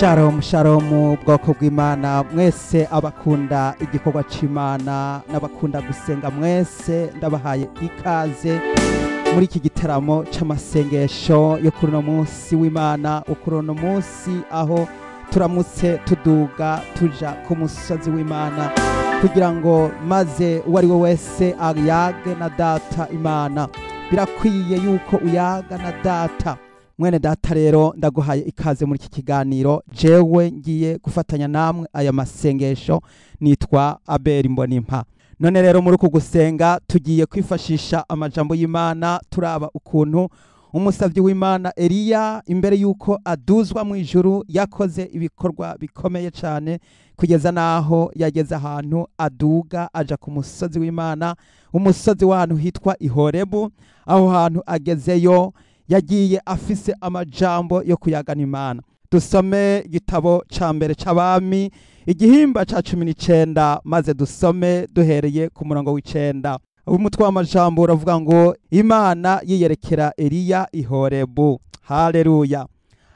Shalom shalom, bwoko bw'Imana mwese, abakunda igikorwa c'Imana n'abakunda gusenga mwese, ndabahaye ikaze muri iki gitaramo c'amasengesho yo kuri uno munsi w'Imana, kuri uno munsi aho turamutse tuduga tuja ku musozi w'Imana kugira ngo maze uwo ari we wese ayage na Data Imana. Birakwiye yuko uyaga na Data. Mwene data rero, ndaguhaye ikaze muri iki kiganiro. Jewe ngiye gufatanya namwe aya masengesho nitwa Abel Mbonimpa. None rero muri uku gusenga tugiye kwifashisha amajambo y'Imana, turaba ukuntu umusavyi w'Imana Eliya, imbere yuko aduzwa mu ijuru, yakoze ibikorwa bikomeye cyane kugeza naho yageze ahantu aduga aja ku musozi w'Imana, umusozi w'ahantu hitwa Ihorebu. Aho hantu agezeyo yagiye afise amajambo yo kuyagana Imana. Dusome igitabo ca mbere c'Abami, igihimba ca 19, maze dusome duhereye ku murongo w'9. Umutwe w'amajambo uravuga ngo: "Imana yiyerekera Eliya Ihorebu." Haleluya!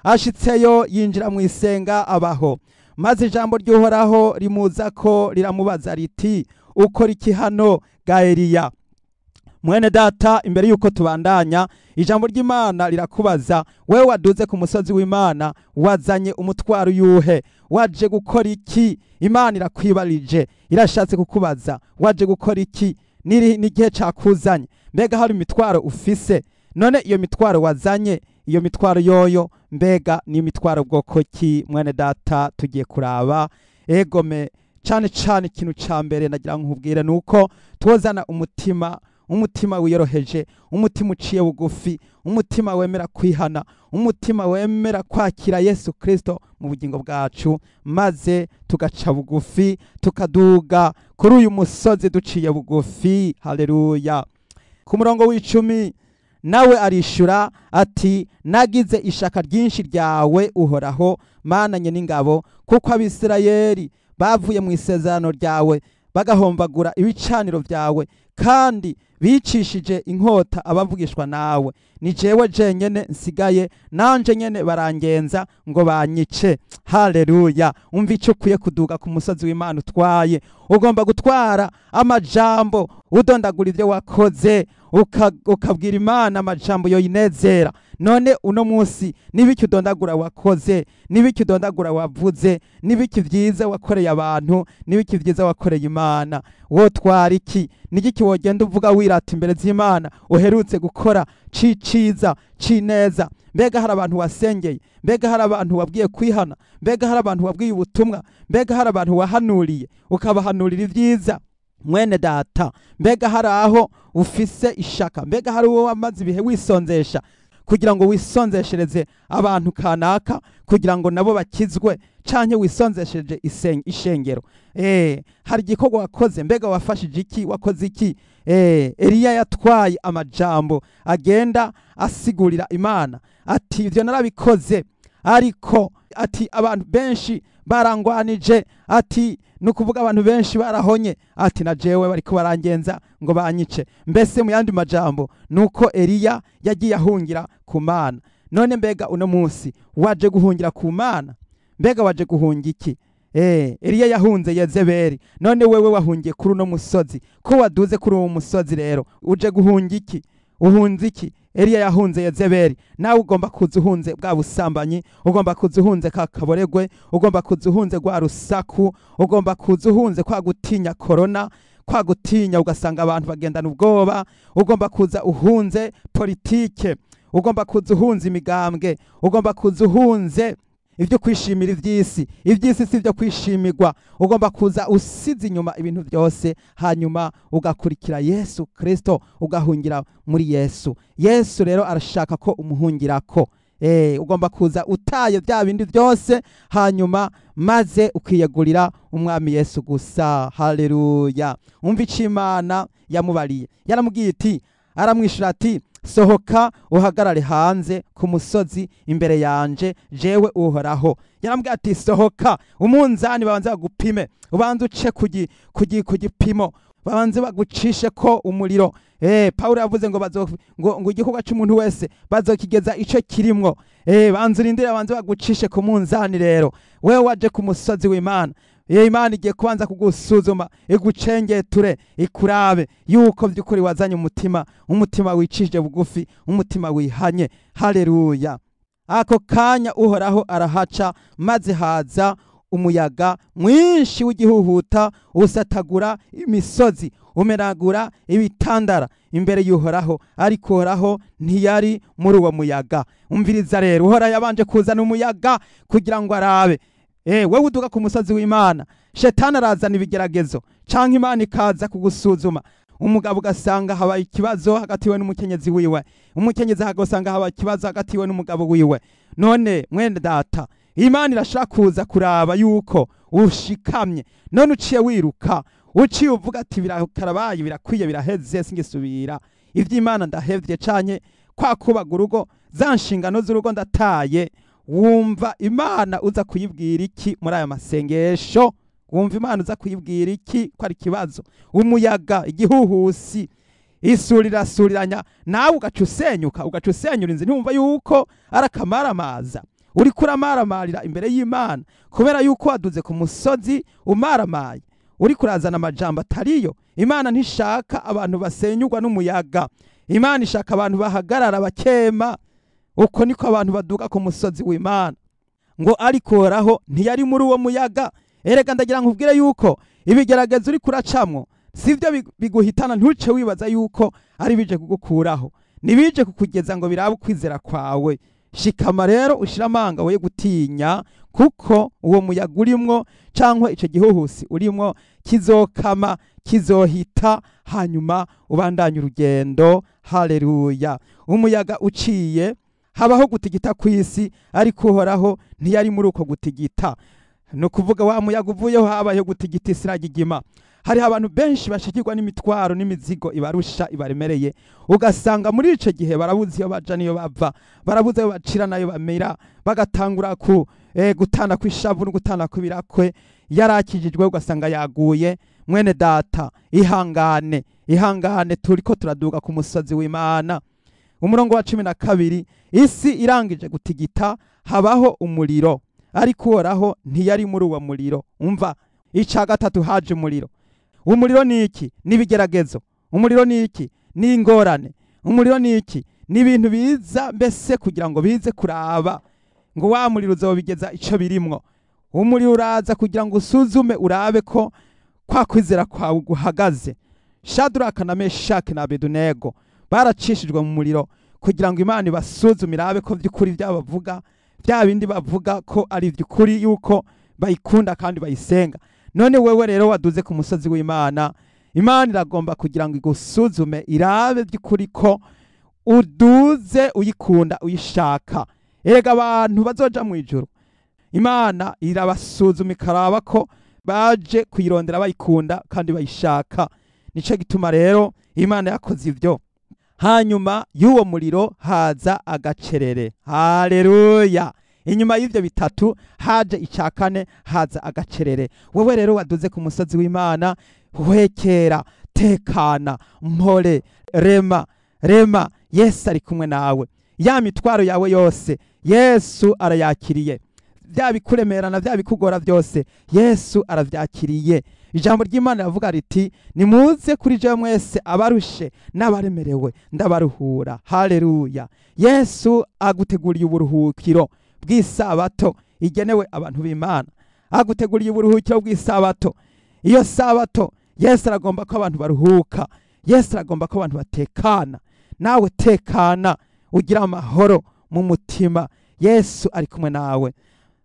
Ashitseyo yinjira mu isenga abaho, maze ijambo ry'Uhoraho rimuza ko riramubaza riti: "Ukora iki hano ga Eliya?" Mwene data, imbere yuko tubandanya, ijambo ry'Imana rirakubaza: wewe waduze ku musozi w'Imana, wazanye umutwaro yuhe? Waje gukora iki? Imana irakwibarije, irashatse kukubaza: waje gukora iki? N'igihe cakuzanye? Mbega hari imitwaro ufise? None iyo mitwaro wazanye, iyo mitwaro yoyo mbega ni imitwaro bwoko ki? Mwene data, tugiye kuraba egome cane cane. Ikintu ca mbere nagira nkubwire nuko twozana umutima wiyoroheje, umutima uciye bugufi, umutima wemera kwihana, umutima wemera kwakira Yesu Kristo mu bugingo bwacu, maze tugaca bugufi, tukaduga kuri uyu musozi duciye bugufi. Haleluya! Ku murongo w'10: "Nawe arishura ati: Nagize ishaka ryinshi ryawe, Uhoraho Mana n'ingabo, kuko Abisirayeli bavuye mu isezerano ryawe, bagahombagura ibicaniro byawe, kandi bicishije inkota abavugishwa nawe. Ni jewe jenyene nsigaye, nanje nyene barangenza ngo banyice." Haleluya! Umva icyo ukwiye kuduga ku musozi w'Imana utwaye. Ugomba gutwara amajambo udondagura ibyo wakoze, ukabwira Imana amajambo yoyinezera. None uno munsi nibiki udondagura wakoze? Nibiki udondagura wavuze? Nibiki vyiza wakoreye abantu? Nibiki vyiza wakoreye Imana? Wotwara iki? Nigiki wogenda uvuga wirata imbere z'Imana uherutse gukora ciciza, cineza? Mbega hari abantu wasengeye? Mbega hari abantu wabwiye kwihana? Mbega hari abantu wabwiye ubutumwa? Mbega hari abantu wahanuriye, ukabahanurira ibyiza? Mwene data, mbega hari aho ufise ishaka? Mbega hari uwo wamaze ibihe wisonzesha kugira ngo wisonzeshereze abantu kanaka kugira ngo nabo bakizwe, canke wisonzeshereje ishengero? Hari igikorwa wakoze? Mbega wafashije iki? Wakoze iki? Eliya yatwaye amajambo agenda asigurira Imana ati: "Ivyo narabikoze, ariko," ati, "abantu benshi barangwanije," ati, "nukuvuga abantu benshi barahonye," ati, "na jewe bariko barangenza ngo banyice." Mbese mu yandi majambo nuko Eliya yagiye ahungira ku Mana. None mbega uno munsi waje guhungira ku Mana? Mbega waje guhunga iki? Eliya yahunze Yezebeli. None wewe wahungiye kuri uno musozi, ko waduze kuri uwo musozi rero, uje guhunga iki? Uhunze iki? Eliya yahunze Yezebeli, nawe ugomba kuza uhunze bwa busambanyi, ugomba kuza uhunze ka kaboregwe, ugomba kuza uhunze rwa rusaku, ugomba kuza uhunze kwa gutinya corona, kwa gutinya ugasanga abantu bagendana ubwoba, ugomba kuza uhunze politike, ugomba kuza uhunze imigambwe, ugomba kuza uhunze ibyo kwishimira iby'isi. Iby'isi si ibyo kwishimirwa. Ugomba kuza usize inyuma ibintu byose, hanyuma ugakurikira Yesu Kristo, ugahungira muri Yesu. Yesu rero arashaka ko umuhungirako. Ugomba kuza utaye bya bindi byose, hanyuma maze ukiyegurira umwami Yesu gusa. Haleluya! Umva icyo Imana yamubariye. Yaramubwiye iti, aramwishura ati: "Sohoka uhagarare hanze ku musozi imbere yanje, jewe Uhoraho." Yarambwiye ati: "Sohoka, umunzani babanza bagupime, ubanze uce ku gipimo." Babanze bagucishe ko umuriro. Paulo yavuze ngo ngo igikorwa cy'umuntu wese bazokigeza ico kirimwo. Banze urindire, banze bagucishe ku munzani. Rero wewe waje ku musozi w'Imana, Imana igiye kubanza kugusuzuma, igucengeture, ikurabe yuko by'ukuri wazanye umutima wicishije bugufi, umutima wihanye. Haleluya. Ako kanya Uhoraho arahaca, maze haza umuyaga mwinshi w'igihuhuta, usatagura imisozi, umenagura ibitandara imbere y'Uhoraho, ariko Uhoraho ntiyari muri uwo muyaga. Umviriza rero, Uhoraho yabanje kuzana umuyaga kugira ngo arabe. Wewe uduga ku musozi w'Imana, shetani arazana ibigeragezo, canke Imana ikaza kugusuzuma. Umugabo ugasanga habaye ikibazo hagati we n'umukenyezi wiwe, umukenyezi agasanga habaye ikibazo hagati we n'umugabo wiwe. None mwene data, Imana irashaka kuza kuraba yuko ushikamye. None uciye wiruka, uciye uvuga ati birakarabaye, birakwiye, biraheze, singisubira ivy'Imana, ndahevye, canke kwa kubaga urugo, za nshingano z'urugo ndataye. Wumva Imana uza kuyibwira iki muri aya masengesho? Wumva Imana uza kuyibwira iki ko ari ikibazo? Umuyaga, igihuhusi, isuri irasuriranya, nawe ugaca usenyuka, ugaca usenyura inzu. Ntiwumva yuko ari akamaramaza? Uriko uramaramarira imbere y'Imana kubera yuko waduze ku musozi umaramaye, uriko urazana amajambo atariyo. Imana ntishaka abantu basenyurwa n'umuyaga. Imana ishaka abantu bahagarara bakema. Uko niko abantu baduga ku musozi w'Imana. Ngo ariko Uhoraho ntiyari muri uwo muyaga. Erega ndagira nkubwire yuko ibigeragezo uri kuracamwo sivyo biguhitana. Ntuce wibaza yuko ari bije kugukuraho, nibije kukugeza ngo birabe ukwizera kwawe. Shikama rero, ushira amanga, woye gutinya, kuko uwo muyaga urimwo cyangwa ico gihuhusi urimwo kizokama, kizohita, hanyuma ubandanye urugendo. Haleluya. Umuyaga uciye, habaho gutigita kw'isi, ariko Uhoraho ntiyari muri uko gutigita. No kuvuga wa muyaga uvuyeho, habayeho gutigita, isi iragigima. Hariho abantu benshi bashikirwa n'imitwaro n'imizigo ibarusha, ibaremereye, ugasanga muri ico gihe barabuze iyo baja niyo bava, barabuze ayo bacira nayo bamira, bagatangura ku gutana kw'ishavu no gutana kw'ibirakwe. Yarakijijwe, ugasanga yaguye. Mwene data, ihangane, ihangane, turiko turaduga ku musozi w'Imana. Umurongo wa 12: isi irangije gutigita, habaho umuriro, ariko Uhoraho ntiyari muri uwo muriro. Umva, ica gatatu haje umuriro. Umuriro ni iki? N'ibigeragezo. Umuriro ni iki? Ni ingorane. Umuriro ni iki? Ni ibintu biza mbese kugira ngo bize kuraba ngo wa muriro uzobigeza ico birimwo. Umuriro uraza kugira ngo usuzume, urabe ko kwa kwizera kwawe guhagaze. Shadraka na Meshaki na Abedunego baracishijwe mu muriro kugira ngo Imana ibasuzume, irabe ko by'ukuri byabavuga bya bindi bavuga ko ari iby'ukuri, yuko bayikunda kandi bayisenga. None wewe rero waduze ku musozi w'Imana, Imana iragomba kugira ngo igusuzume, irabe by'ukuri ko uduze uyikunda, uyishaka. Erega abantu bazoja mu ijuru, Imana irabasuzuma, ikaraba ko baje kuyirondera bayikunda kandi bayishaka. Nico gituma rero Imana yakoze ivyo. Hanyuma y'uwo muriro haza agacerere. Haleluya. Inyuma y'ivyo bitatu haje icya kane, haza agacerere. Wewe rero waduze ku musozi w'Imana, hwekera, tekana, mpore, rema, rema, Yesu ari kumwe nawe. Ya mitwaro yawe yose Yesu arayakiriye. Bya bikuremerana, bya bikugora byose, Yesu aravyakiriye. Ijambo ry'Imana riravuga riti: "Nimuze kuri jewe mwese abarushe n'abaremerewe, ndabaruhura." Haleluya. Yesu aguteguriye uburuhukiro bw'isabato igenewe abantu b'Imana. Aguteguriye uburuhukiro bw'isabato. Iyo sabato, Yesu aragomba ko abantu baruhuka. Yesu aragomba ko abantu batekana. Nawe tekana, ugira amahoro mu mutima, Yesu ari kumwe nawe.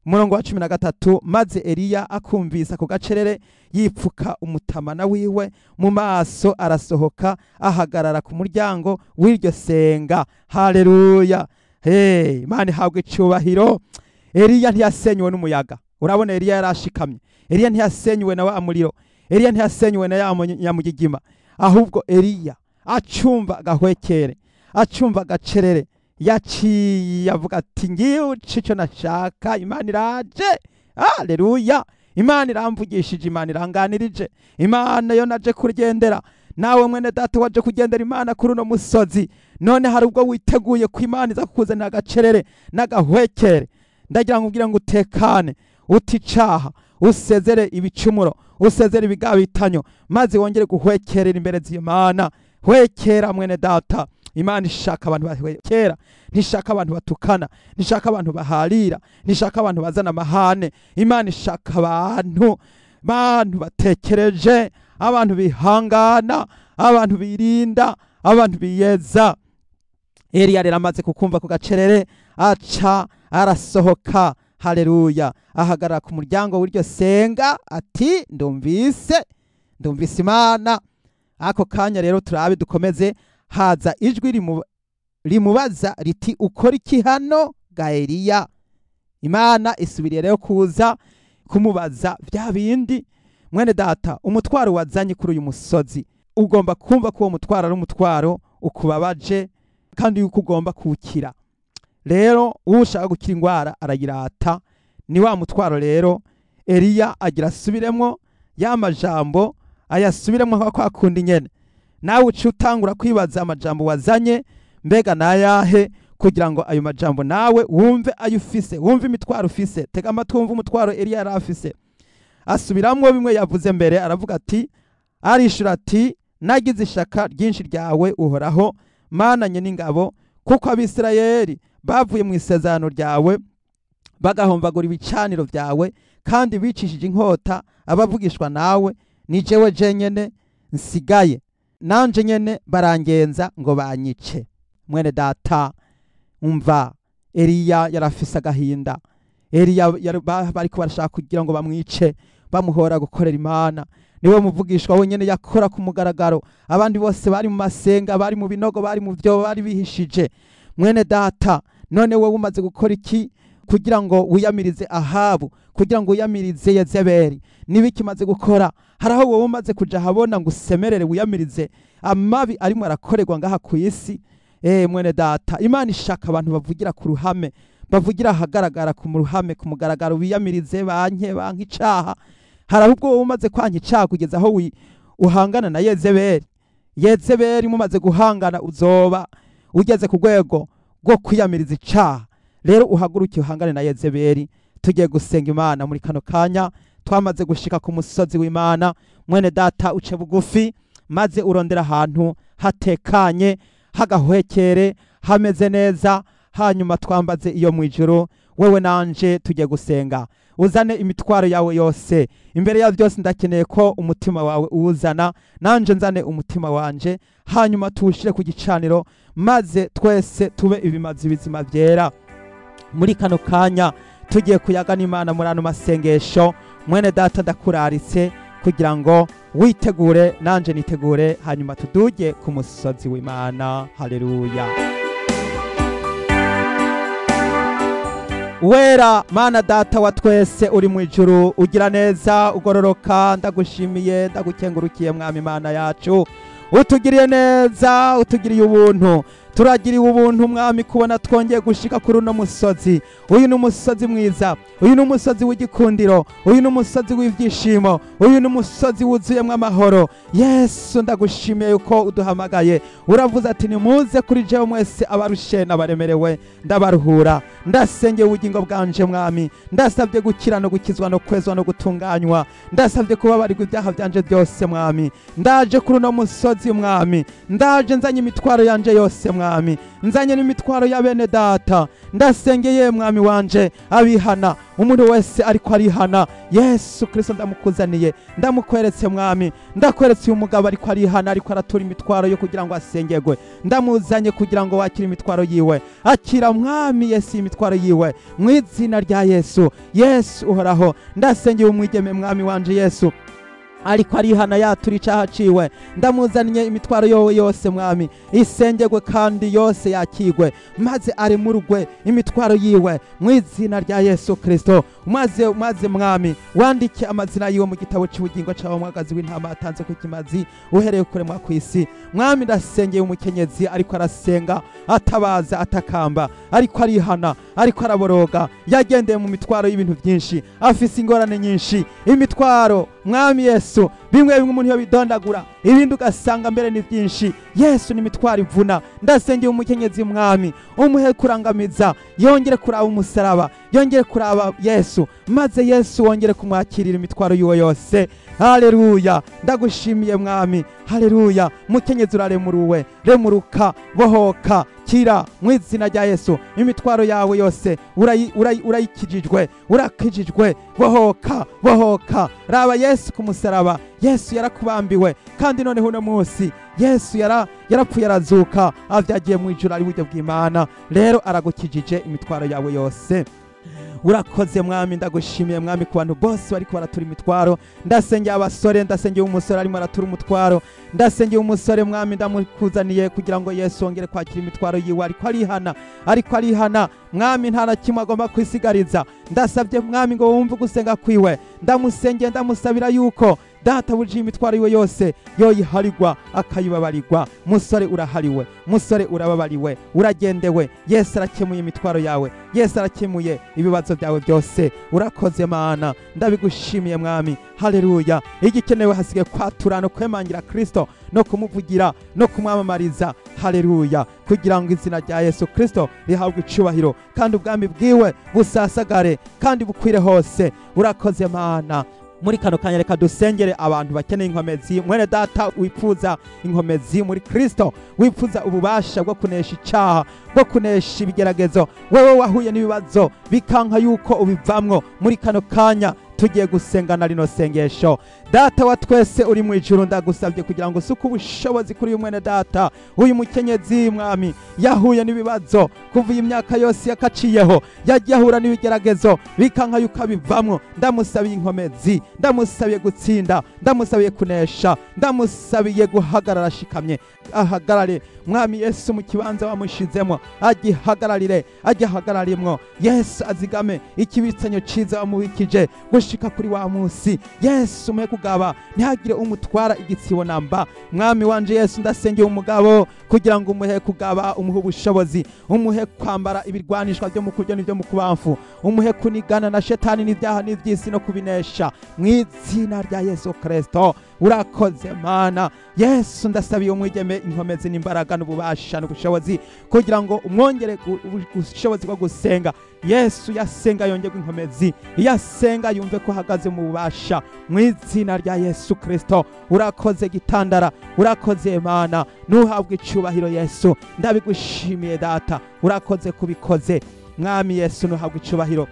Umurongo wa 13: maze Eliya akumvisa ku gacerere, yipfuka umutamana wiwe mu maso, arasohoka, ahagarara ku muryango w'iryo senga. Haleluya. Hey, Imana ihabwe icyubahiro. Eliya ntiyasenywe n'umuyaga. Urabona, Eliya yarashikamye. Eliya ntiyasenywe na wa muriro, Eliya ntiyasenywe na ya nyamugigima, ahubwo Eliya acumva agahwekere, acumva agacerere, yaciye avuga ati: "Ngiye uca icyo nashaka, Imana iraje." Haleluya. Imana iramvugishije, Imana iranganirije, Imana yo naje kugendera. Nawe mwene data waje kugendera Imana kuri uno musozi, none hari ubwo witeguye ko Imana iza kukuzanira agacerere n'agahwekere? Ndagira ngo ubwire ngo utekane, uticaha, usezere ibicumuro, usezere ibigabitanyo, maze wongere guhwekerera imbere z'Imana. Hwekera mwene data. Imana ishaka abantu bahwekera, ntishaka abantu batukana, ntishaka abantu baharira, ntishaka abantu bazana amahane. Imana ishaka abantu batekereje, abantu bihangana, abantu birinda, abantu biyeza. Eliya rero amaze kukumva ku gacerere, aca arasohoka. Haleluya. Ahagarara ku muryango w'iryo senga ati ndumvise, ndumvise Imana. Ako kanya rero turabe dukomeze. Haza ijwi rimubaza riti ukora iki hano ga Eliya? Imana isubiriye rero kuza kumubaza bya bindi. Mwene data, umutwaro wazanye kuri uyu musozi ugomba kumva ko uwo mutwaro ari umutwaro ukubabaje kandi yuko ugomba kuwukira. Rero ushaka gukira ingwara arayirata. Ni wa mutwaro rero Eliya agira asubiremwo ya majambo, ayasubiremwo kwa kundi nyene. Nawe uci utangura kwibaza amajambo wazanye mbega nayahe, kugira ngo ayo majambo nawe wumve ayo ufise, wumve imitwaro ufise. Tega amatwi wumve umutwaro Eliya yari afise. Asubiramwo bimwe yavuze mbere, aravuga ati, arishura ati nagize ishaka ryinshi ryawe Uhoraho Mana n'ingabo, kuko Abisirayeli bavuye mu isezerano ryawe bagahombagura ibicaniro byawe, kandi bicishije inkota abavugishwa nawe, ni jewe jenyene nsigaye, nanje nyene barangenza ngo banyice. Mwene data, umva, Eliya yarafise agahinda. Eliya bariko barashaka kugira ngo bamwice, bamuhora gukorera Imana. Niwe muvugishwa wenyene yakora ku mugaragaro, abandi bose bari mu masenga, bari mu binogo, bari mu byo bari bihishije. Mwene data, none wewe umaze gukora iki kugira ngo wiyamirize Ahabu, kugira ngo wiyamirize Yezebeli? Nibikimaze gukora? Hari aho wowe umaze kuja habona ngo usemerere wiyamirize amabi arimo arakorerwa ngaha ku isi? Mwene data, Imana ishaka abantu bavugira ku ruhame, bavugira ahagaragara ku ruhame, ku mugaragaro, wiyamirize banke icaha. Hari ubwo wowe umaze kwanka icaha kugeza aho uhangana na Yezebeli. Yezebeli mumaze guhangana, uzoba ugeze ku rwego rwo kwiyamiriza icaha. Rero uhaguruke uhangane na Yezebeli. Tugiye gusenga Imana muri kano kanya, twamaze gushika ku musozi w'Imana. Mwene data, uce bugufi maze urondera ahantu hatekanye, hagahwekere, hameze neza, hanyuma twambaze iyo mu ijuru. Wewe nanje tugiye gusenga. Uzane imitwaro yawe yose. Imbere ya byose ndakeneye ko umutima wawe uwuzana, nanje nzane umutima wanje, hanyuma tuwushire ku gicaniro, maze twese tube ibimazi bizima byera. Muri kano kanya tugiye kuyagana Imana muri ano masengesho. Mwene data, ndakuraritse kugira ngo witegure, nanje nitegure, hanyuma tuduge ku musozi w'Imana. Haleluya. Wera Mana data wa twese uri mu ijuru, ugira neza, ugororoka, ndagushimiye, ndagukengurukiye Mwami Mana yacu. Utugiriye neza, utugiriye ubuntu. Turagiriwe ubuntu Mwami kubona twongeye gushika kuri uno musozi. Uyu ni umusozi mwiza, uyu ni umusozi w'igikundiro, uyu ni umusozi w'ibyishimo, uyu ni umusozi wuzuyemwo amahoro. Yesu, ndagushimiye yuko uduhamagaye. Uravuze ati nimuze kuri jewe mwese abarushe n'abaremerewe, ndabaruhura. Ndasengeye ubugingo bwanje Mwami, ndasabye gukira no gukizwa no kwezwa no gutunganywa, ndasabye kubabarirwa ibyaha byanje byose Mwami. Ndaje kuri uno musozi Mwami, ndaje nzanye imitwaro yanje yose Mwami, nzanye n'imitwaro ya bene data. Ndasengeye Mwami wanje abihana, umuntu wese ariko arihana, Yesu Kristo ndamukuzaniye, ndamukweretse Mwami. Ndakweretse uyu mugabo ariko arihana, ariko aratura imitwaro yo kugira ngo asengerwe. Ndamuzanye kugira ngo wakire imitwaro yiwe. Akira Mwami Yesu imitwaro yiwe mu izina rya Yesu. Yesu uhoraho, ndasengeye umwigeme Mwami wanje Yesu. Ariko arihana yatura icaha ciwe, ndamuzaniye imitwaro yowe yose mwami, isengerwe kandi yose yakigwe, maze aremurwe imitwaro yiwe mu izina rya Yesu Kristo. Maze mwami wandike amazina yiwe mu gitabo cy'ubugingo cyawe mwagazi w'intama atanze ku kimazi uhereye kuremwa ku isi. Mwami ndasengeye umukenyezi ariko arasenga atabaza atakamba, ariko arihana, ariko araboroga, yagendeye mu mitwaro y'ibintu byinshi, afise ingorane nyinshi, imitwaro mwami Yesu bimwe bimwe umuntu yobidondagura, ibindi ugasanga mbere ni byinshi. Yesu ni imitwaro ivuna. Ndasengeye umukenyezi mwami, umuhe kurangamiza, yongere kuraba umusaraba, yongere kuraba Yesu, maze Yesu wongere kumwakirira imitwaro yiwe yose. Haleluya, ndagushimiye mwami. Haleluya, mukenyezi uraremuruwe, remuruka, bohoka, kira mu izina rya Yesu. Imitwaro yawe yose urayikijijwe, urakijijwe, bohoka, bohoka. Raba Yesu ku musaraba, Yesu yarakubambiwe, kandi noneho uno munsi Yesu yarapfuye arazuka, avyagiye mu ijuru ari buryo bw'Imana. Rero aragukijije imitwaro yawe yose. Urakoze mwami, ndagushimiye mwami ku bantu bose bariko baratura imitwaro. Ndasengeye abasore, ndasengeye umusore arimo aratura umutwaro, ndasengeye umusore mwami, ndamukuzaniye kugira ngo Yesu wongere kwakira imitwaro yiwe. Ariko arihana, ariko arihana mwami, nta na kimwe agomba kwisigariza. Ndasabye mwami ngo wumve gusenga kwiwe, ndamusengeye, ndamusabira yuko data buje imitwaro yiwe yose yoyiharigwa akayibabarirwa. Musore urahariwe, musore urababariwe, uragendewe. Yesu arakemuye imitwaro yawe, Yesu arakemuye ibibazo byawe byose. Urakoze Mana, ndabigushimiye mwami. Haleluya. Igikenewe hasigaye kwatura no kwemangira Kristo no kumuvugira no kumwamamariza. Haleluya, kugira ngo izina rya Yesu Kristo rihabwe icubahiro kandi ubwami bwiwe busasagare kandi bukwire hose. Urakoze Mana. Muri kano kanya reka dusengere abantu bakeneye inkomezi. Mwene data wifuza inkomezi muri Kristo, wifuza ububasha bwo kunesha icaha, bwo kunesha ibigeragezo, wewe wahuye n'ibibazo bikanka yuko ubivamwo, muri kano kanya tugiye gusengana rino sengesho. Data wa twese uri mu ijuru, ndagusabye kugira ngo usuke ubushobozi kuri uyu mwene data, uyu mukenyezi mwami yahuye n'ibibazo kuva iyi myaka yose yakaciyeho, yagiye ahura n'ibigeragezo bikanka yuko abivamwo. Ndamusabiye inkomezi, ndamusabiye gutsinda, ndamusabiye kunesha, ndamusabiye guhagarara ashikamye. Ahagarare mwami Yesu mu kibanza wamushizemo, agihagararire, agihagararimwo. Yesu azigame ikibitsanyo ciza wamubikije gushika kuri wa munsi. Yesu umuhe kugaba, ntihagire umutwara igitsibo namba. Mwami wanje Yesu, ndasengeye umugabo kugira ngo umuhe kugaba, umuhe ubushobozi, umuhe kwambara ibirwanishwa byo mu kuryo n'ibyo mu kubamfu, umuhe kunigana na shetani n'ibyaha n'ivy'isi no kubinesha mu izina rya Yesu Kristo. Urakoze Mana. Yesu ndasabiye umwigeme inkomezi n'imbaraga n'ububasha n'ubushobozi kugira ngo umwongere ubushobozi bwo gusenga. Yesu yasenga yongerwe inkomezi, yasenga yumve ko ahagaze mu bubasha mu izina rya Yesu Kristo. Urakoze gitandara, urakoze Mana, nuhabwe icubahiro Yesu. Ndabigushimiye data, urakoze kubikoze mwami Yesu, nuhabwe icubahiro.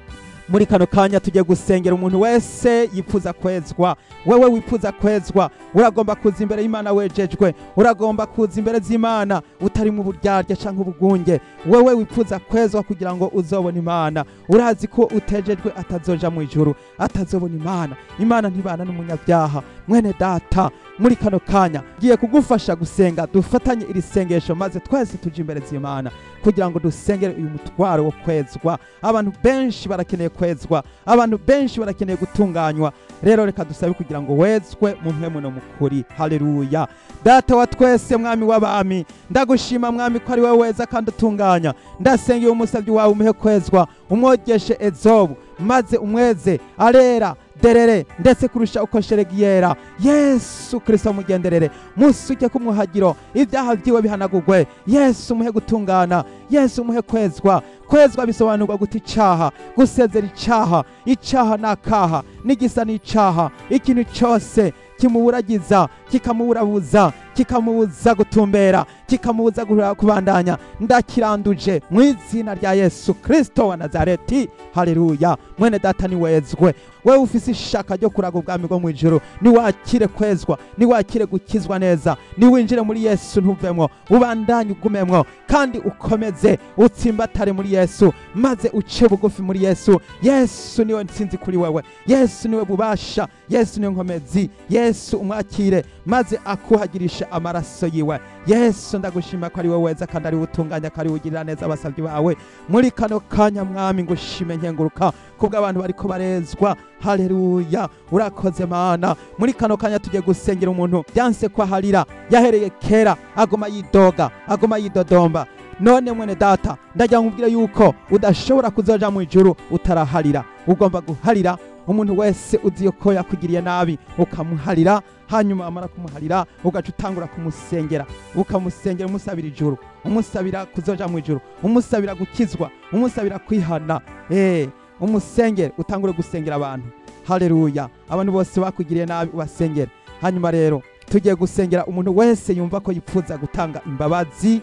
Muri kano kanya tugiye gusengera umuntu wese yifuza kwezwa. Wewe wifuza kwezwa, uragomba kuza imbere y'Imana wejejwe, uragomba kuza imbere z'Imana utari mu buryarya canke ubugunge. Wewe wifuza kwezwa kugira ngo uzobone Imana, urazi ko utejejwe atazoja mu ijuru, atazobona Imana. Imana ntibana n'umunyabyaha. Mwene data, muri kano kanya ngiye kugufasha gusenga, dufatanye iri sengesho maze twese tuje imbere z'Imana kugira ngo dusengere uyu mutwaro wo kwezwa. Abantu benshi barakeneye kwezwa, abantu benshi barakeneye gutunganywa. Rero reka dusabe kugira ngo wezwe mu mpwemu no mukuri. Haleluya. Data wa twese, mwami w'abami, ndagushima mwami ko ari wewe weza kandi utunganya. Ndasengeye umusabyi wawe umuhe kwezwa, umwogeshe ezobu maze umweze arera derere ndetse kurusha uko sheregi yera. Yesu Kristo mugenderere, musuke ku muhagiro, ibyaha byiwe bihanagurwe. Yesu umuhe gutungana, Yesu umuhe kwezwa. Kwezwa bisobanurwa guta icaha, gusezera icaha. Icaha nakaha n'igisa n'icaha, ikintu cyose kimuburagiza, kikamuburabuza, kikamubuza gutumbera, kikamubuza kubandanya, ndakiranduje mu izina rya Yesu Kristo wa Nazareti. Haleluya. Mwene data niwezwe, wewe ufise ishaka ryo kuraga ubwami bwo mu ijuru, niwakire kwezwa, niwakire gukizwa neza, niwinjire muri Yesu ntuvemwo, ubandanye ugumemwo, kandi ukomeze utsimbatare muri Yesu, maze uce bugufi muri Yesu. Yesu niwe ntsinzi kuri wewe, Yesu niwe bubasha, Yesu niwe nkomezi. Yesu umwakire maze akuhagirisha amaraso yiwe. Yesu ndagushima ko ari wowe weza kandi ari utunganya kandi ugirira neza abasabyi bawe. Muri kano kanya mwami ngushime nkenguruka kubw'abantu bariko barezwa. Haleluya, urakoze Mana. Muri kano kanya tugiye gusengera umuntu byanse ko aharira, yahereye kera agoma yidoga, agoma yidodomba. None mwene data ndagira nkubwire yuko udashobora kuzoja mu ijuru utaraharira. Ugomba guharira umuntu wese uzi ko yakugiriye nabi, ukamuharira. Hanyuma amara kumuharira ugaca utangura kumusengera, ukamusengera umusabira ijuru, umusabira kuzoja mu ijuru, umusabira gukizwa, umusabira kwihana. Umusengere, utangure gusengera abantu. Haleluya. Abantu bose bakugiriye nabi ubasengere. Hanyuma rero tugiye gusengera umuntu wese yumva ko yipfuza gutanga imbabazi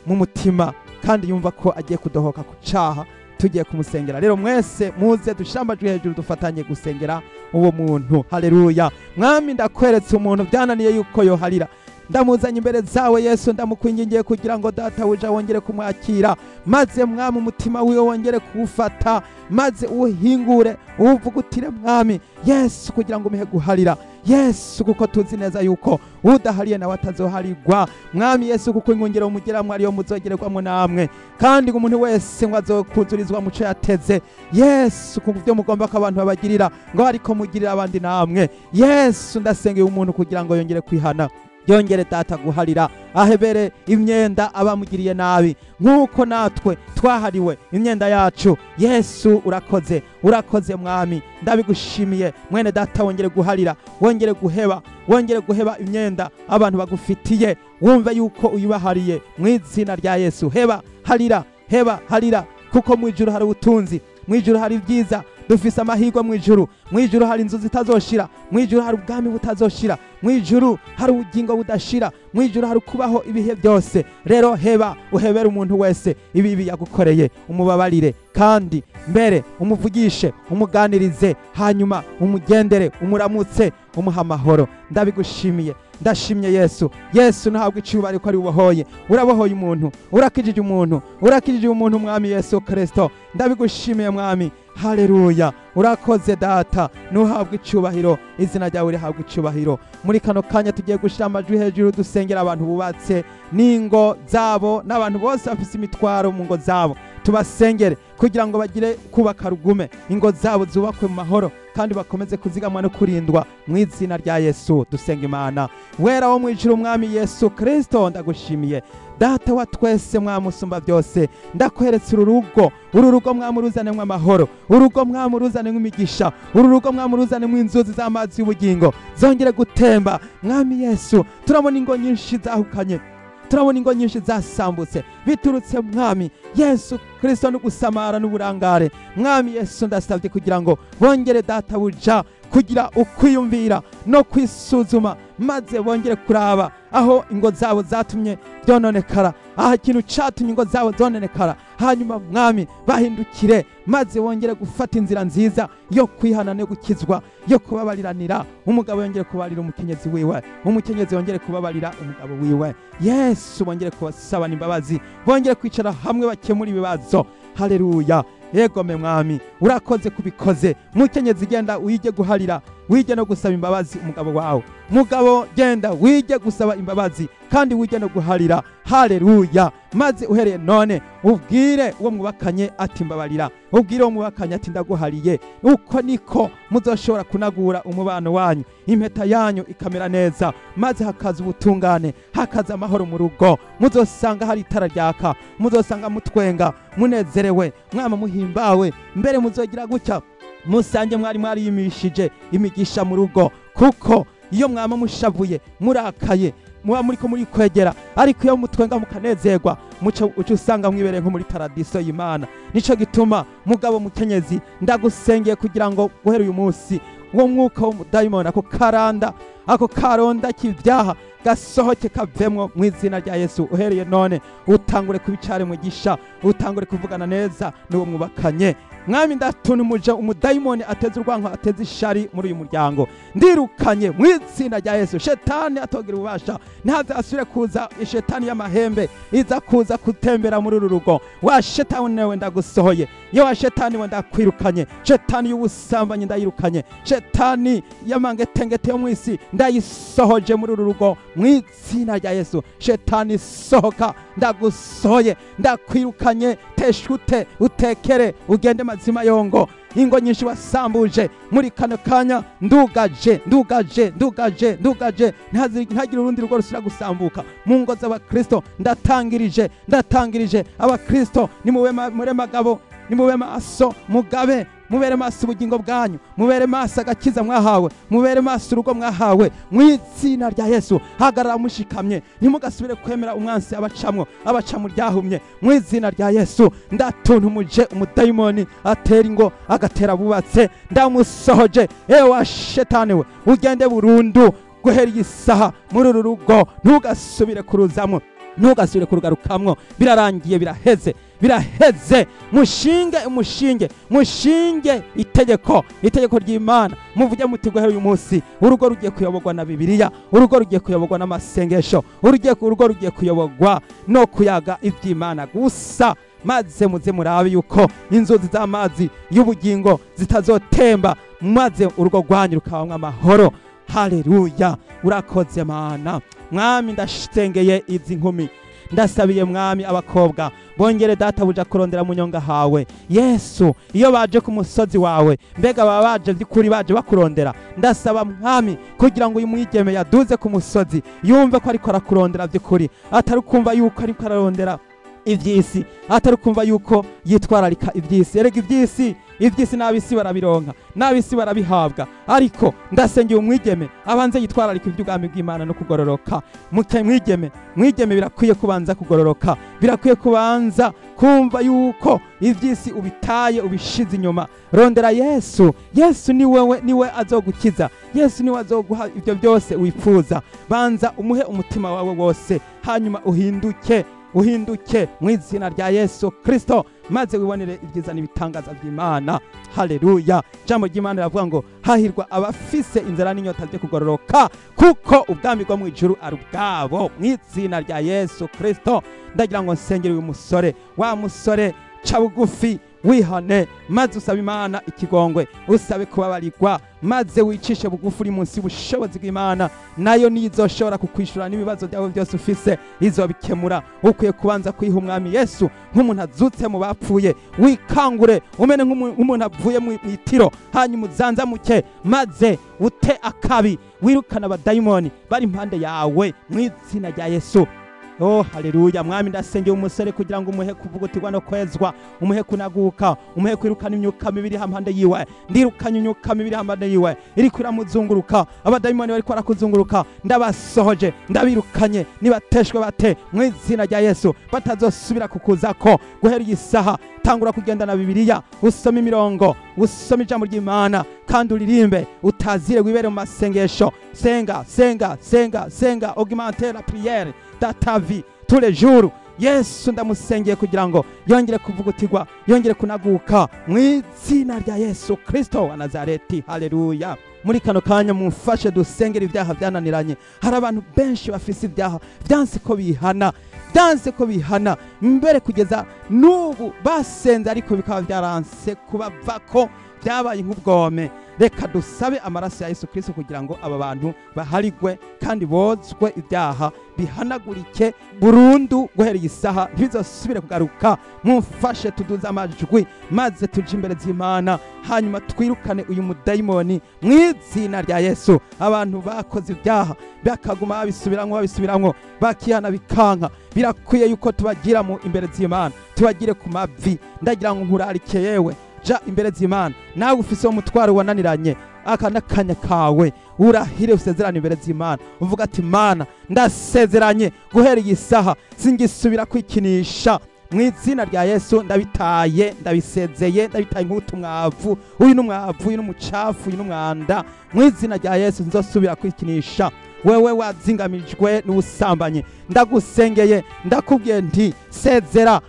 mu mutima kandi yumva ko agiye kudohoka ku caha, tugiye kumusengera. Rero mwese muze dushambajwe hejuru dufatanye gusengera uwo muntu. Haleluya. Mwami ndakweretse umuntu byananiye yuko yoharira, ndamuzanye imbere zawe Yesu, ndamukwingingiye kugira ngo data wuja wongere kumwakira, maze mwami umutima wiwe wongere kuwufata, maze uwuhingure uwuvugutire mwami Yesu, kugira ngo umuhe guharira Yesu, kuko tuzi neza yuko udahariye nawe atazoharigwa. Mwami Yesu, kuko ingungero umugeramwe ariyo muzogererwamwo namwe, kandi umuntu wese ngo azokuzurizwa muco yateze. Yesu, ku byo mugomba ko abantu babagirira ngo ariko mugirira abandi namwe. Yesu ndasengeye umuntu kugira ngo yongere kwihana, yongere data guharira, ahebere imyenda abamugiriye nabi nkuko natwe twahariwe imyenda yacu. Yesu urakoze, urakoze mwami, ndabigushimiye. Mwene data wongere guharira, wongere guheba, wongere guheba imyenda abantu bagufitiye, wumve yuko uyibahariye mu izina rya Yesu. Heba, harira, heba, harira, kuko mu ijuru hari ubutunzi, mu ijuru hari ibyiza, dufise amahirwe mu ijuru. Mu ijuru hari inzu zitazoshira, mu ijuru hari ubwami butazoshira, mu ijuru hari ubugingo budashira, mu ijuru hari kubaho ibihe byose. Rero heba, uhebere umuntu wese ibibi yagukoreye, umubabarire, kandi mbere umuvugishe, umuganirize, hanyuma umugendere, umuramutse, umuha amahoro. Ndabigushimiye, ndashimye Yesu. Yesu ntabwo icubari ko ari ubohoye, urabohoye umuntu, urakijije umuntu, urakijije umuntu mwami Yesu Kristo. Ndabigushimiye mwami. Haleluya, urakoze data, nuhabwe icubahiro, izina ryawe rihabwe icubahiro. Muri kano kanya tugiye gushira amajwi hejuru dusengera abantu bubatse n'ingo zabo n'abantu bose bafise imitwaro mu ngo zabo, tubasengere kugira ngo bagire kubaka rugume, ingo zabo zubakwe mu mahoro kandi bakomeze kuzigamwa no kurindwa mu izina rya Yesu. Dusenga Imana wera wo mu ijuru, mwami Yesu Kristo, ndagushimiye data wa twese, mwami usumba byose. Ndakweretse uru rugo, uru rugo mwami uruzanemo amahoro, urugo mwami uruzanemo imigisha, uru rugo mwami uruzanemo inzuzi z'amazi y'ubugingo zongere gutemba. Mwami Yesu, turabona ingo nyinshi zahukanye, turabona ingo nyinshi zasambutse biturutse mwami Yesu Kristo no gusamara n'uburangare. Mwami Yesu ndasabye kugira ngo bongere data buja kugira ukwiyumvira no kwisuzuma, maze bongere kuraba aho ingo zabo zatumye byononekara, aho ikintu catumye ingo zabo zononekara, hanyuma mwami bahindukire, maze bongere gufata inzira nziza yo kwihana no gukizwa, yo kubabariranira. Umugabo yongere kubarira umukenyezi wiwe, umukenyezi yongere kubabarira umugabo wiwe. Yesu bongere kubasabana imbabazi, bongere kwicara hamwe bakemura ibibazo. Haleluya. Yego me mwami, urakoze kubikoze. Mukenyezi genda wige guharira, wige no gusaba imbabazi umugabo wawe. Mugabo genda wige gusaba imbabazi kandi wige no guharira. Haleluya. Maze uhereye none ubwire uwo mwubakanye ati mbabarira, ubwire uwo mwubakanye ati ndaguhariye. Uko niko muzoshobora kunagura umubano wanyu, impeta yanyu ikamera neza, maze hakaza ubutungane, hakaza amahoro mu rugo. Muzosanga hari itara ryaka, muzosanga mutwenga, munezerewe, mwama muhimbawe. Mbere muzogira gutya musange mwari mwariyimishije imigisha mu rugo, kuko iyo mwama mushavuye murakaye muba muriko muri kwegera, ariko iyo mutwenga mukanezerwa muco uca usanga mwibereye nko muri paradiso y'Imana. Nico gituma mugabo mukenyezi ndagusengeye kugira ngo guhera uyu munsi Uwo mwuka w'umudayimoni, ako karanda, ako karonda k'ibyaha gasohoke kavemwo mu izina rya Yesu. Uhereye none utangure kubicare mugisha, utangure kuvugana neza n'uwo mwubakanye. Mwami, ndatunumuje umudayimoni ateze urwanko, ateze ishari muri uyu muryango, ndirukanye mu izina rya Yesu. Shetani atogira ububasha, ntaze asubire kuza. Ishetani y'amahembe iza kuza gutembera muri uru rugo, wa shetani we ndagusohoye. Iyo wa shetani we ndakwirukanye. Shetani y'ubusambanyi ndayirukanye. Shetani y'amangetengete yo mu isi ndayisohoje muri uru rugo mu izina rya Yesu. Shetani sohoka, ndagusohoye, ndakwirukanye. Teshute utekere ugende mazima yongo. Ingo nyinshi wasambuje, muri kano kanya ndugaje, ndugaje, ndugaje, ndugaje. Ntagire urundi rugo rusubira gusambuka mu ngo z'abakristo. Ndatangirije, ndatangirije. Abakristo, nimube mure magabo, nimube maso, mugabe, mubere maso ubugingo bwanyu, mubere maso agakiza mwahawe, mubere maso urugo mwahawe mu izina rya Yesu. Hagarara mushikamye, ntimugasubire kwemera umwansi abacamwo, abaca mu ryahumye mu izina rya Yesu. Ndatuntumuje umudayimoni atera ingo, agatera bubatse, ndamusohoje. Ewa shetani we, ugende burundu guhera iyi saha muri uru rugo, ntugasubire kuruzamwo, ntugasubire kurugarukamwo. Birarangiye, biraheze, biraheze. Mushinge umushinge, mushinge itegeko, itegeko ry'Imana. Muvuge muti: guhera uyu munsi urugo rugiye kuyoborwa na Bibiliya, urugo rugiye kuyoborwa n'amasengesho, urugo rugiye kuyoborwa no kuyaga iby'Imana gusa. Maze muze murabe yuko inzuzi z'amazi y'ubugingo zitazotemba, maze urugo rwanyu rukabamwo amahoro. Haleluya, urakoze Mana. Mwami, ndashengeye izi nkumi, ndasabiye Mwami abakobwa bongere databuja kurondera mu nyonga hawe Yesu. Iyo baje ku musozi wawe, mbega baba baje by'ukuri baje bakurondera? Ndasaba Mwami kugira ngo uyu mwigeme yaduze ku musozi yumve ko ariko arakurondera by'ukuri, atari kumva yuko ariko ararondera iby'isi, atari kumva yuko yitwararika iby'isi. Erega iby'isi, iby'isi n'ab'isi barabironka, n'ab'isi barabihabwa. Ariko ndasengeye umwigeme abanze yitwararika iby'ubwami bw'Imana no kugororoka. Muke mwigeme, mwigeme, birakwiye kubanza kugororoka, birakwiye kubanza kumva yuko iby'isi ubitaye, ubishize inyuma. Rondera Yesu. Yesu ni wewe, niwe azogukiza. Yesu niwe azoguha ibyo byose wifuza. Banza umuhe umutima wawe wose, hanyuma uhinduke, uhinduke mu izina rya Yesu Kristo, maze wibonere ibyiza n'ibitangaza by'Imana. Haleluya. Ijambo ry'Imana riravuga ngo: hahirwa abafise inzara n'inyota byo kugororoka, kuko ubwami bwo mu ijuru ari ubwabo. Mu izina rya Yesu Kristo, ndagira ngo nsengere uyu musore. Wa musore, ca bugufi, wihane, maze usabe Imana ikigongwe, usabe kubabarirwa, maze wicishe bugufi uri munsi y'ubushobozi bw'Imana. Nayo niyo izoshobora kukwishura n'ibibazo byawe byose ufise, izobikemura. Ukwiye kubanza kwiha Umwami Yesu nk'umuntu azutse mu bapfuye. Wikangure umene nk'umuntu avuye mu itiro, hanyuma uzanzamuke, maze ute akabi, wirukana abadayimoni bari impande yawe mu izina rya Yesu. Oh, haleluya. Mwami, ndasengeye umusore kugira ngo umuhe kuvugutirwa no kwezwa, umuhe kunaguka, umuhe kwirukana imyuka mibi iri hampande yiwe. Ndirukanye imyuka mibi iri hampande yiwe iriko iramuzunguruka. Abadayimoni bariko barakuzunguruka ndabasohoje, ndabirukanye. Nibateshwe bate mu izina rya Yesu, batazosubira kukuzako. Guhera iyi saha tangura kugenda na Bibiliya, usome imirongo, usome ijambo ry'Imana, kandi uririmbe, utazire, wibere mu masengesho. Senga, senga, senga, senga, augmenter la prière dans ta vie tous les jours. Yesu ndamusengeye kugira ngo yongere kuvugutirwa, yongere kunaguka mu izina rya Yesu Kristo wa Nazareti. Haleluya. Muri kano kanya mumfashe dusengera ibyaha byananiranye. Hari abantu benshi bafise ibyaha byanse ko bihana, byanse ko bihana, mbere kugeza n'ubu basenze ariko bikaba byaranse kubavako, byabaye nk'ubwome. Reka dusabe amaraso ya Yesu Kristo kugira ngo aba bantu baharigwe kandi bozwe, ibyaha bihanagurike burundu guhera iyi saha, ntibizosubire kugaruka. Mumfashe tuduze amajwi, maze tuje imbere z'Imana, hanyuma twirukane uyu mudayimoni mu izina rya Yesu. Abantu bakoze ibyaha bakaguma babisubiramwo, babisubiramwo, bakihana bikanka, birakwiye yuko tubagira mu imbere z'Imana, tubagire ku mavi. Ndagira ngo nkurarike yewe, ja imbere z'Imana. Nawe ufise uwo mutwaro wananiranye, aka n'akanya kawe. Urahire, usezerane imbere z'Imana, uvuga ati: Mana, ndasezeranye guhera iyi saha singisubira kwikinisha. Mu izina rya Yesu ndabitaye, ndabisezeye, ndabitaye nk'utu mwavu. Uyu n'umwavu, uyu n'umucafu, uyu n'umwanda. Mu izina rya Yesu nzosubira kwikinisha. Wewe wazingamijwe n'ubusambanyi, ndagusengeye, ndakubwiye nti sezera,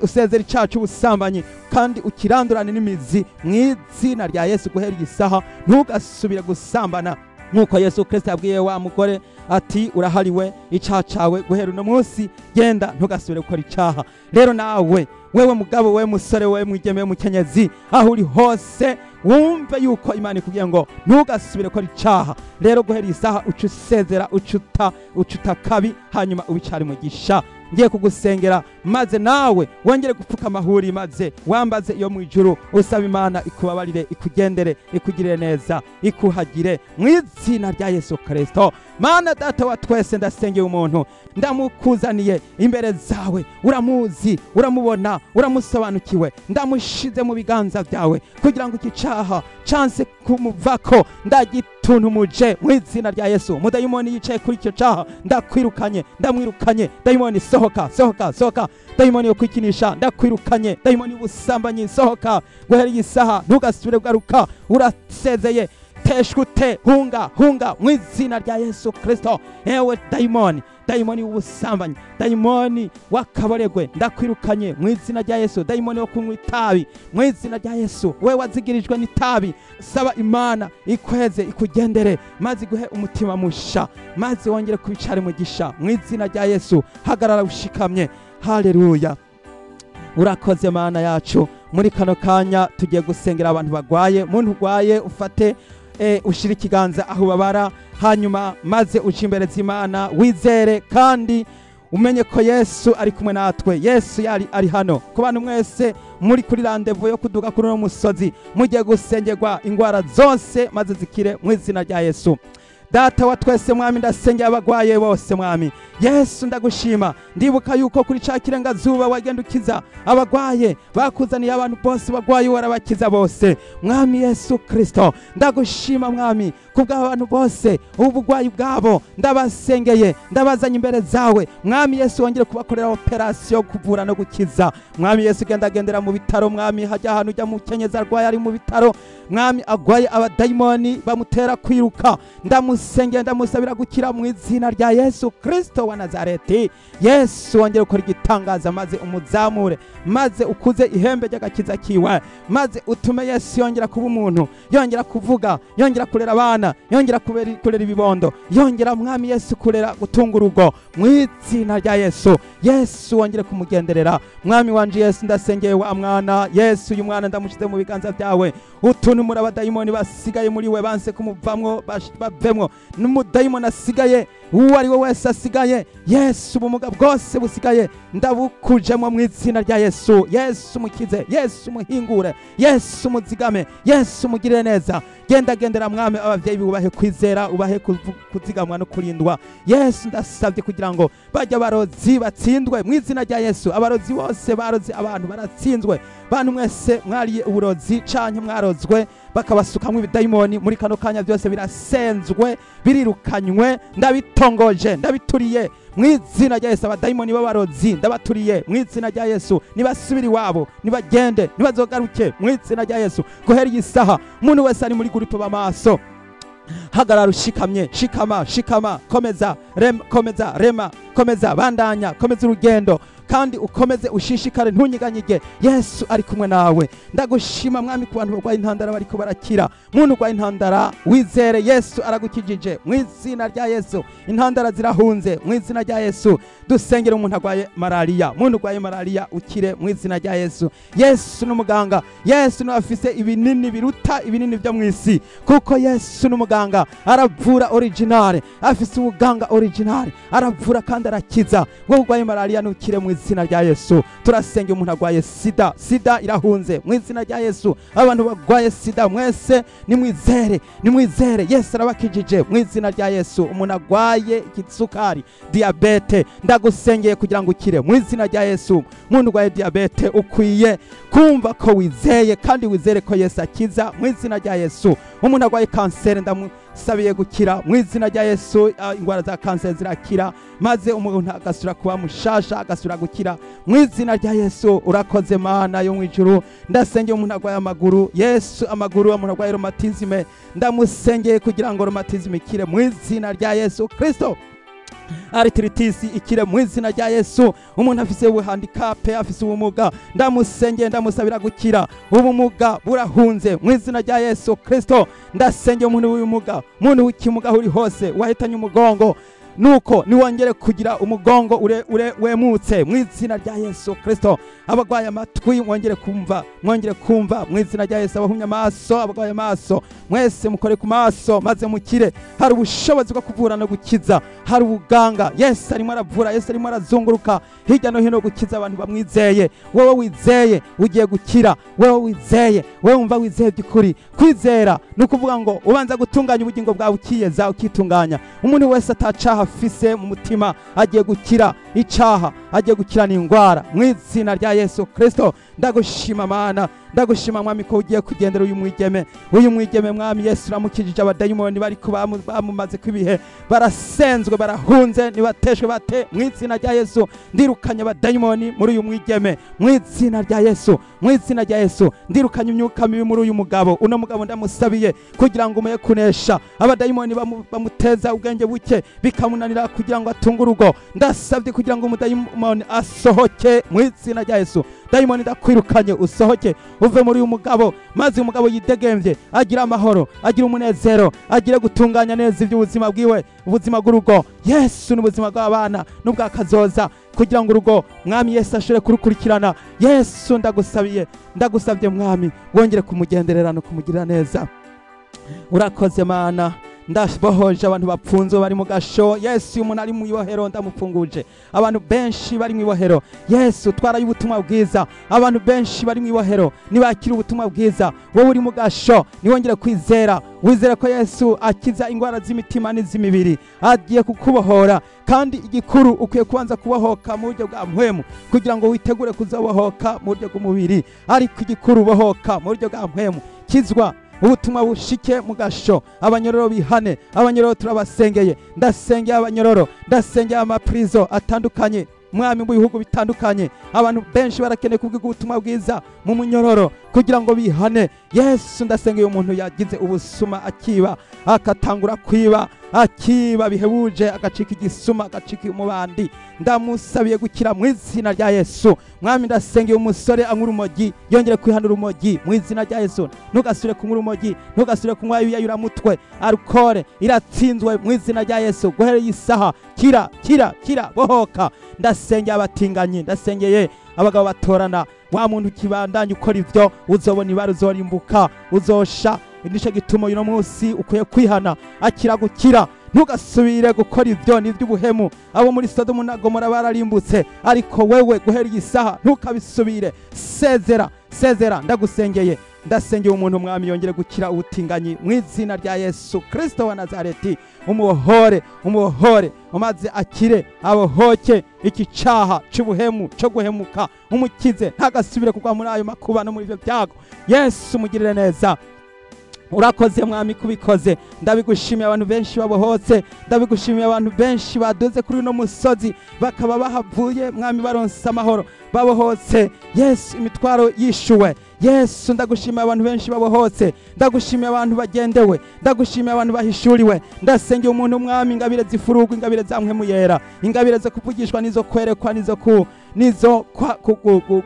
usezera icyaha cy'ubusambanyi kandi ukirandurane n'imizi mu izina rya Yesu. Guhera iyi saha ntugasubire gusambana, nk'uko Yesu Kristo yabwiye wa mugore ati urahariwe icyaha cyawe, guhera uno munsi genda ntugasubire gukora icyaha. Rero nawe wewe mugabo, wewe musore, wewe mwigeme, mukenyezi, aho uri hose wumve yuko Imana ikubwiye ngo ntugasubire gukora icyaha. Rero guhera isaha uca usezera, ucuta kabi, hanyuma ubicare umugisha. Ngiye kugusengera maze nawe wongere gupfuka amahuri, maze wambaze iyo mu ijuru, usaba Imana ikubabarire, ikugendere, ikugirire neza, ikuhagire mu izina rya Yesu Kristo. Mana Data wa twese, ndasengeye umuntu, ndamukuzaniye imbere zawe. Uramuzi, uramubona, uramusobanukiwe. Ndamushize mu biganza byawe kugira ngo iki cyaha canse kumuvako ndagituntumuje mu izina rya Yesu. Mudayimoni yicaye kuri icyo cyaha ndakwirukanye, ndamwirukanye. Dayimoni sohoka, sohoka, sohoka. Dayimoni yo kwikinisha ndakwirukanye. Dayimoni y'ubusambanyi sohoka. Guhera iyi saha ntugasubire kugaruka, urasezeye. Teshkute, hunga, hunga mu izina rya Yesu Kristo. Ewe dayimoni, dayimoni w'ubusambanyi, dayimoni w'akaboregwe ndakwirukanye mu izina rya Yesu. Dayimoni wo kunywa itabi mu izina rya Yesu. We wazigirijwe n'itabi, saba Imana ikweze, ikugendere, maze iguhe umutima musha, maze wongere kubicare mugisha mu izina rya Yesu. Hagarara ushikamye. Haleluya. Urakoze Mana yacu. Muri kano kanya tugiye gusengera abantu bagwaye. Muntu ugwaye ufate ushira ikiganza aho ubabara, hanyuma maze uce imbere z'Imana, wizere kandi umenye ko Yesu ari kumwe natwe. Yesu yari ari hano. Ku bantu mwese muri kuri randevu yo kuduga kuri uno musozi, mugiye gusengerwa ingwara zose maze zikire mu izina rya Yesu. Data wa twese mwami, ndasengera abagwaye bose mwami Yesu, ndagushima. Ndibuka yuko kuri ca kirengazuba wagenda ukiza abagwaye, bakuzaniye abantu bose bagwaye warabakiza bose. Mwami Yesu Kristo, ndagushima mwami kubw'abantu bose ubugwayi bwabo, ndabasengeye, ndabazanye imbere zawe mwami Yesu, wongere kubakorera operation kuvura no gukiza. Mwami Yesu, genda gendera mu bitaro mwami, hajya ahantu ujya mu kenyeza arwaye ari mu bitaro mwami, agwaye abadayimoni bamutera kwiruka, ndamusengeye, ndamusabira gukira mu izina rya Yesu Kristo wa Nazareti. Yesu wongere gukora igitangaza, maze umuzamure, maze ukuze ihembe ry'agakiza kiwe, maze utume Yesu yongera kuba umuntu, yongera kuvuga, yongera kurera abana, yongera kurera ibibondo, yongera mwami Yesu kurera gutunga urugo mu izina rya Yesu. Yesu wongere kumugenderera mwami wanje Yesu. Ndasengeye wa mwana Yesu, uyu mwana ndamushize mu biganza byawe. Utuntumura abadayimoni basigaye muri we, banse kumuvamwo, bavemwo. N'umudayimoni asigaye, uwo ari we wese asigaye, Yesu ubumuga bwose busigaye ndabukujemo mu izina rya Yesu. Yesu mukize, Yesu muhingure, Yesu muzigame, Yesu mugirire neza. Genda gendera mwami, abavyeyi ubahe kwizera, ubahe kuzigamwa no kurindwa. Yesu ndasabye kugira ngo bajya barozi batsindwe mu izina rya Yesu. Abarozi bose barozi abantu baratsinzwe. Bantu mwese mwariye uburozi canke mwarozwe bakabasukamwe ibidayimoni, muri kano kanya byose birasenzwe, birirukanywe, ndabitongoje, ndabituriye mu izina rya Yesu. Abadayimoni b'abarozi ndabaturiye mu izina rya Yesu. Nibasubire iwabo, nibagende, nibazogaruke mu izina rya Yesu. Guhera iyi saha umuntu wese ari muri gurupe b'amaso, hagarara ushikamye, shikama, shikama, komeza, rema, komeza, rema, komeza, bandanya, komeza urugendo kandi ukomeze ushishikare, ntunyeganyege. Yesu ari kumwe nawe. Ndagushima mwami ku bantu barwaye intandara bariko barakira. Muntu urwaye intandara wizere Yesu aragukijije mu izina rya Yesu. Intandara zirahunze mu izina rya Yesu. Dusengere umuntu arwaye malaria. Muntu urwaye malaria ukire mu izina rya Yesu. Yesu n'umuganga. Yesu niwe afise ibinini biruta ibinini byo mu isi, kuko Yesu n'umuganga, aravura originale, afise ubuganga originale, aravura kandi arakiza. Wowe urwaye malaria nukire mu izina rya Yesu. Turasenge umuntu arwaye sida, sida irahunze mu izina rya Yesu. Abantu barwaye sida mwese nimwizere, nimwizere Yesu arabakijije mu izina rya Yesu. Umuntu arwaye igisukari, diabete, ndagusengeye kugira ngo ukire mu izina rya Yesu. Umuntu urwaye diabete ukwiye kumva ko wizeye kandi wizere ko Yesu akiza mu izina rya Yesu. Umuntu arwaye kanseri Ndamusabiye gukira mu izina rya Yesu. Ingwara za kanseri zirakira, maze umuntu agasubira kuba mushasha, agasubira gukira mu izina rya Yesu. Urakoze Mana yo mu ijuru. Ndasengeye umuntu arwaye amaguru, Yesu, amaguru, umuntu arwaye rhumatisme, ndamusengeye kugira ngo rhumatisme ikire mu izina rya Yesu Kristo. Arthritis ikire mu izina rya Yesu. Umuntu afise handicap, afise ubumuga, ndamusengeye, ndamusabira gukira, ubumuga burahunze mu izina rya Yesu Kristo. Ndasengeye umuntu w'ubumuga, umuntu w'ikimuga aho uri hose, wahitanye umugongo, nuko niwongere kugira umugongo ure, ure wemutse mu izina rya Yesu Kristo. Abagwaye amatwi mwongere kumva, mwongere kumva mu izina rya Yesu. Abahumye amaso, abagwaye amaso, mwese mukore ku maso maze mukire. Hari ubushobozi bwo kuvura no gukiza, hari ubuganga. Yesu arimo aravura, Yesu arimo arazunguruka hirya no hino gukiza abantu bamwizeye. Wowe wizeye ugiye gukira, wowe wizeye, wowe wumva wizeye by'ukuri. Kwizera ni ukuvuga ngo ubanza gutunganya ubugingo bwawe, ukiyeza, ukitunganya. Umuntu wese atacaha afise mu mutima agiye gukira icaha, agiye gukira n'ingwara mu izina rya Yesu Kristo. Ndagushima Mana, ndagushima Mwami ko ugiye kugendera uyu mwigeme, uyu mwigeme Mwami Yesu uramukijije. Abadayimoni bariko bamumaze kwibihe barasenzwe, barahunze, nibateshwe bate mu izina rya Yesu. Ndirukanye abadayimoni muri uyu mwigeme mu izina rya Yesu, mu izina rya Yesu. Ndirukanye imyuka mibi muri uyu mugabo, uno mugabo ndamusabiye kugira ngo umuye kunesha abadayimoni bamuteza ubwenge buke bikamunanira kugira ngo atunge urugo. Ndasabye kugira ngo umudayimoni asohoke mu izina rya Yesu. Dayimoni ndakwirukanye, usohoke uve muri uyu mugabo, maze uyu mugabo yidegemvye, agira amahoro, agira umunezero, agire gutunganya neza iby'ubuzima bwiwe, ubuzima bw'urugo, Yesu, n'ubuzima bw'abana n'ubw'akazoza, kugira ngo urugo Mwami Yesu ashobore kurukurikirana. Yesu ndagusabiye, ndagusabye Mwami, wongere kumugenderera no kumugirira neza. Urakoze Mana. Ndabohoje abantu bapfunzwe bari mu gasho. Yesu, umuntu ari mu ibohero ndamupfunguje. Abantu benshi bari mu ibohero, Yesu, twaraye ubutumwa bwiza. Abantu benshi bari mu ibohero nibakira ubutumwa bwiza. Wowe uri mu gasho niwongere kwizera, wizere ko Yesu akiza ingwara z'imitima n'iz'imibiri, agiye kukubohora. Kandi igikuru ukwiye kubanza kubohoka mu buryo bwa mpwemu kugira ngo witegure kuzobohoka mu buryo bw'umubiri. Ariko igikuru bohoka mu buryo bwa mpwemu, kizwa, ubutumwa bushike mu gasho, abanyororo bihane. Abanyororo turabasengeye, ndasengeye abanyororo, ndasengeye amaprizo atandukanye Mwami, mu bihugu bitandukanye. Abantu benshi barakeneye kubwirwa ubutumwa bwiza mu munyororo kugira ngo bihane. Yesu, ndasengeye umuntu yagize ubusuma, akiba, akatangura kwiba, akiba bihebuje, agacika igisuma, agacika umubandi, ndamusabiye gukira mu izina rya Yesu. Mwami, ndasengeye umusore anywa urumogi, yongere kwihana urumogi mu izina rya Yesu. Ntugasubire kunywa urumogi, ntugasubire kunywa ibiyayuramutwe, alukore iratsinzwe mu izina rya Yesu. Guhera iyi saha kira, kira, kira, bohoka. Ndasengeye abatinganyi, ndasengeye abagabo batorana. Wa muntu ukibandanya ukora ivyo, uzobona ibara, uzorimbuka, uzosha. Nico gituma uno munsi ukwiye kwihana, akira gukira, ntugasubire gukora ivyo, ni iby'ubuhemu. Abo muri Sodomu na Gomora bararimbutse, ariko wewe guhera iyi saha ntukabisubire. Sezera, sezera. Ndagusengeye, ndasengeye umuntu Mwami yongere gukira ubutinganyi mu izina rya Yesu Kristo wa Nazareti. Umubohore, umubohore, umaze akire, abohoke iki caha c'ubuhemu, co guhemuka. Umukize ntagasubire kugwa muri ayo makuba no muri ivyo byago. Yesu umugirire neza. Urakoze Mwami kubikoze, ndabigushimiye. Abantu benshi babohotse, ndabigushimiye. Abantu benshi baduze kuri uno musozi bakaba bahavuye Mwami baronse amahoro, babohotse. Yesu, imitwaro yishuwe. Yesu, ndagushimiye. Abantu benshi babohotse, ndagushimiye. Abantu bagendewe, ndagushimiye. Abantu bahishuriwe. Ndasengeye umuntu Mwami, ingabire zifurugwa, ingabire za mpwemu yera, ingabire zo kuvugishwa n'izo kwerekwa n'izo ku nizo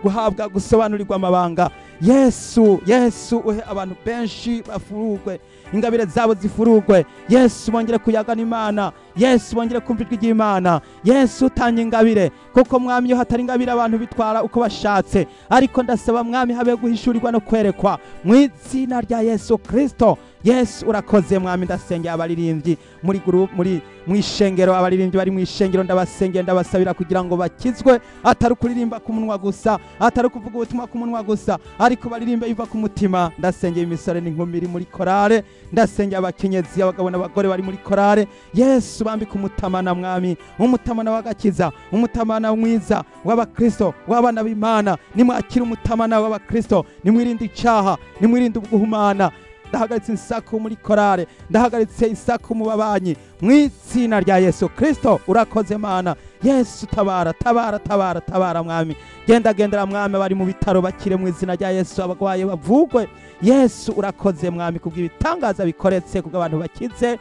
guhabwa gusobanurirwa amabanga. Yesu, Yesu, uhe abantu benshi bafurugwe, ingabire zabo zifurugwe. Yesu, bongere kuyagana Imana. Yesu, bongere kumva ijwi ry'Imana. Yesu, utanga ingabire, kuko Mwami iyo hatari ingabire abantu bitwara uko bashatse. Ariko ndasaba Mwami habe guhishurirwa no kwerekwa mu izina rya Yesu Kristo. Yesu, urakoze Mwami. Ndasengeye abaririmbyi muri group, muri mwishengero, abaririmbyi bari mwishengero, ndabasengeye, ndabasabira kugira ngo bakizwe, atari kuririmba ku munwa gusa, atari kuvuga ubutumwa ku munwa gusa, ariko baririmbe biva ku mutima. Ndasengeye imisore n'inkumi iri muri korale, ndasengeye abakenyezi, abagabo n'abagore bari muri korale. Yesu, bambike umutamana Mwami, umutamana w'agakiza, umutamana mwiza w'abakristo, w'abana b'Imana. Nimwakire umutamana w'abakristo, nimwirinde icaha, nimwirinde uguhumana. Ndahagaritse insaku muri korale, ndahagaritse insaku mu babanyi, mu izina rya Yesu Kristo. Urakoze Mana. Yesu, tabara, tabara, tabara, tabara Mwami. Genda, gendera Mwami, abari mu bitaro bakire mu izina rya Yesu, abagwaye bavugwe. Yesu, urakoze Mwami kubw'ibitangaza bikoretse, kubw'abantu bakize.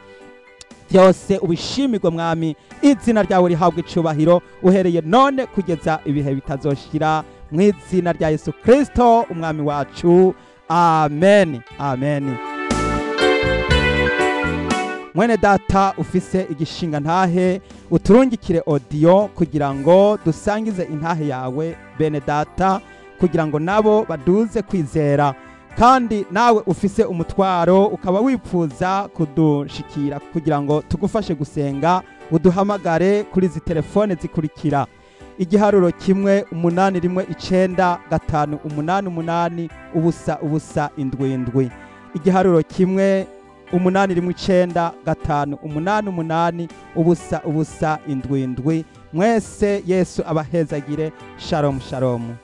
Byose ubishimirwe Mwami, izina ryawe rihabwa icubahiro uhereye none kugeza ibihe bitazoshira, mu izina rya Yesu Kristo Umwami wacu. Amen, amen. Mwene data ufise igishinga ntahe, uturungikire audio kugira ngo dusangize intahe yawe bene data, kugira ngo nabo baduze kwizera. Kandi nawe ufise umutwaro ukaba wifuza kudushikira kugira ngo tugufashe gusenga, uduhamagare kuri izi telefone zikurikira: igiharuro 1 8 1 9 5 8 8 0 0 7 7, igiharuro 1 8 1 9 5 8 8 0 0 7 7. Mwese Yesu abahezagire. Shalom, shalom.